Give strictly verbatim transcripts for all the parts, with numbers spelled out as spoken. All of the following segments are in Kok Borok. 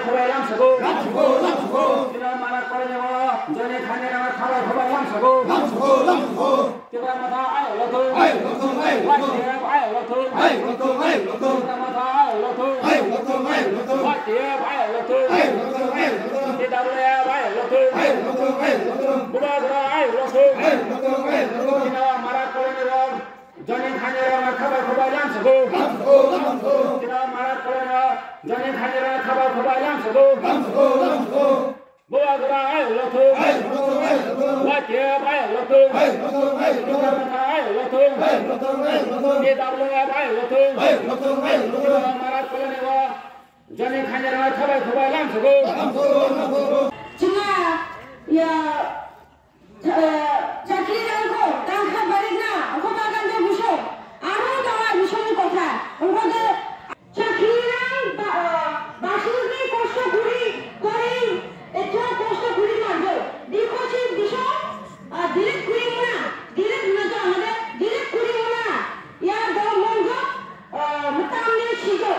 Khobai lamsgo. Lamsgo, lamsgo. Tira mara kolonio, joni khani rama khabai khobai lamsgo. Lamsgo, lamsgo. Tira mata ayo lothung. Ayo lothung, ayo lothung. Y T F ayo lothung. Ayo lothung, ayo lothung. Tira mata ayo lothung. Ayo lothung, ayo lothung. Y T F ayo lothung. Ayo lothung, ayo lothung. T W F ayo lothung. Ayo lothung, ayo lothung. Bubagra ayo lothung. Ayo lothung, ayo lothung. Tira mara kolonio, joni khani rama khabai khobai lamsgo. Lamsgo, lamsgo. Tira mara kolonio, joni khani rama khabai khobai lamsgo. Lamsgo, lamsgo. Bubagra ayo lothung. Ayo lothung, ayo lothung. Y T F ayo lothung. Ayo lothung, ayo lothung. Bubagra ayo lothung. Ayo lothung, ayo lothung. T W F ayo lothung. Ayo lothung, ayo lothung. Tira mara kolonio, joni khani rama khabai khobai lamsgo. Lamsgo, lamsgo. Chwla, ya, eh, chakri rang kho, tang kha barik na, kho bagan de buso. Aro dawa buso ni kotha. Ongko de chakri rang ba, eh, basukni kosto kuri, kori, etho kosto kuri manjo. Dikho si buso, ah, delete kuri muna, delete muna jo amade, delete kuri muna. Ya do monjo, ah, mutamni sijo.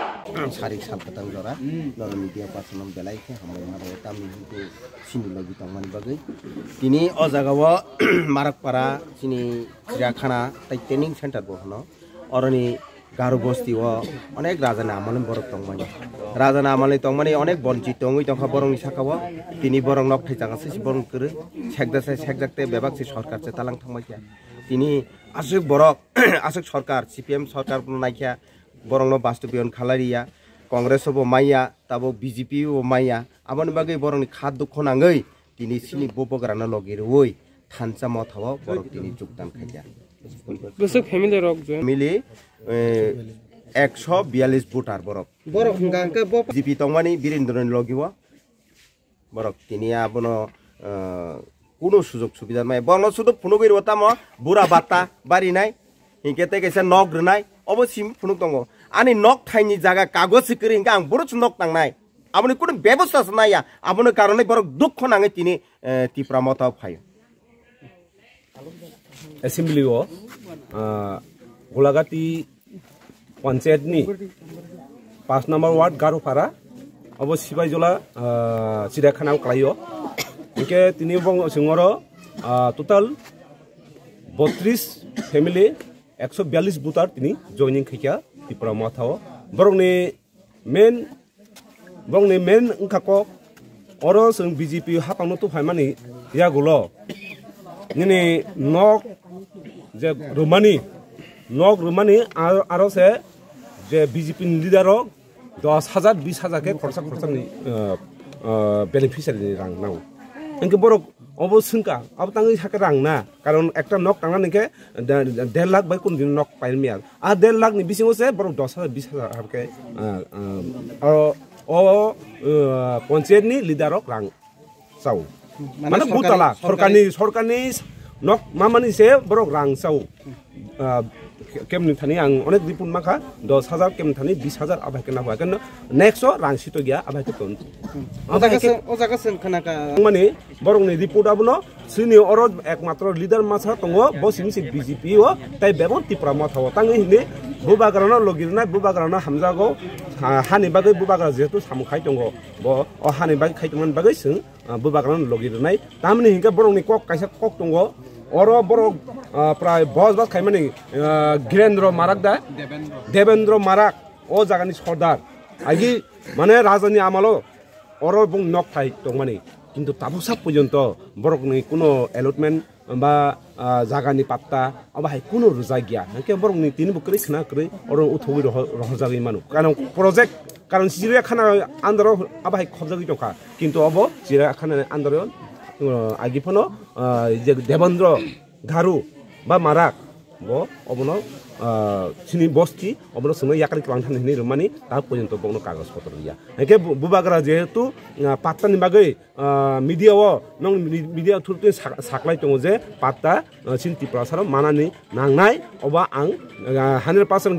Sarik sal kwtang jora, nono media person no belai khe hambai ma rwo, tamni hwnkhe chini logi tongmani bagwi. Tini o jaga o Marakpara chini Chirakhana tai training center bo hwno. Oroni Garo bosti o onek raja ni amal ni borok tongmani. Raja ni amal ni tongmani onek bonchi tongwi tongkha borok ni saka o. Tini borok nok thai changa se borok kwrwi sekda se sekjakte bebak se sorkar se talang thangmai kha. Tini aswk borok aswk sorkar C P M sorkar no naikha borok no bastobayon khalai riya. Congress o bo maya, tabuk B J P o maya. Aboni bagwi borok ni kha dukho nangwi tini chini bubagra no logi rwui thansa motha o borok tini jogdan khaikha. Bwswk family rok join? Family, eh, ekso biyalish voter borok. Borok hwnkha hwnkhe bo B J P tongmani Birendra ni logi o. Borok tini abono, eh, kuno sujog subida maya. Borokno sudu phunugwi rwo tamo bura bata barinai. Hinkhe tei kaisa nok rwnai. Obo sim phunuk tongo. Ani nok thaini jaga kagoj se kwrwi hinkhe ang boro se nok tangnai. Aboni kuno bebosta se naiya. Aboni karonwi borok dukho nangwi tini, eh, Tipra motha o phaio. Assembly o, ah, Golagati panchayat ni paanch number ward Garopara, abo Sibaijola, ah, Chiriakhana o kwlai o. Hinkhe tini bong singoro, ah, total botris family, ekso biyalish voter tini joining khaikha Tipra motha o. Borokni main, borokni main wngkha kok, oro chwng B J P hapangno tubuphaimani yagulo nini nok je rwmani, nok rwmani aro, aro se je B J P ni leader rok dos hajar, bis hajar khe khorsa khorsa ni, eh, eh, beneficiary ni rang nango. Hinkhe borok obo swngkha, abo tangwi sakhe rang na, karon ekta nok tangnani khe de-, de-, der lakh bai kunu din nok paimaya. A der lakh ni bisingo se borok dos hajar, bis hajar hakhe, ah, ah, o, o, ah, panchayat ni leader rok rang chao. Mane mane sorkari, butala, sorkari, sorkarni, sorkarni nok mamani se borok rang chao. Ah, kemni thani ang onek report makha, dos hajar, kemni thani bis hajar, abai khe nabo, keno next o rang sito gya, abai khe ton. O jaga se, o jaga se khana ka. Mani, borokni report abono chini oro ekmatro leader masa tongo, bo simi se B J P o, tai bebak Tipra motha o tangwi hini bubagrano logi rwnai, bubagrano hamjago, ha-, hani bagwi bubagra jehetu samung khai tongo, bo o hani bagwi khai tongmani bagwi chwng, ah, bubagrano logi rwnai. Tamni hinkhe borokni kok kaisa kok tongo, oro borok, ah, prai bos bas khaimani, ah, Girendra Marak da? Debendra. Debendra Marak, o jagani sordar. Agi mane rajani amalo oro bung nok thai tongmani, kintu tabuksa porjonto borokni kuno allotment ba, ah, jagani patta abo hai kuno rwjak ya, hwnkhe borokni tini bo kwrwi khna kwrwi oro uthogwi rohor-, rohorjagwi mano. Karon project, karon Chiriakhana andaro abo hai khobjagwi tongkha, kintu obo Chiriakhana andaro, ah, agi phano, ah, je Debendra Garu ba Marak, bo obono, ah, chini bosti, obono chwngno yakari kwbang thani hinwi rwmani, ta porjonto bono kagoj potro ya. Hwnkhe bu-, bubagra jehetu, ah, pattani bagwi, ah, media o, nong mi-, media through twi sak-, saklai tongo je patta, ah, chini Tiprasaro manani nangnai, obo ang, ah, hundred percent.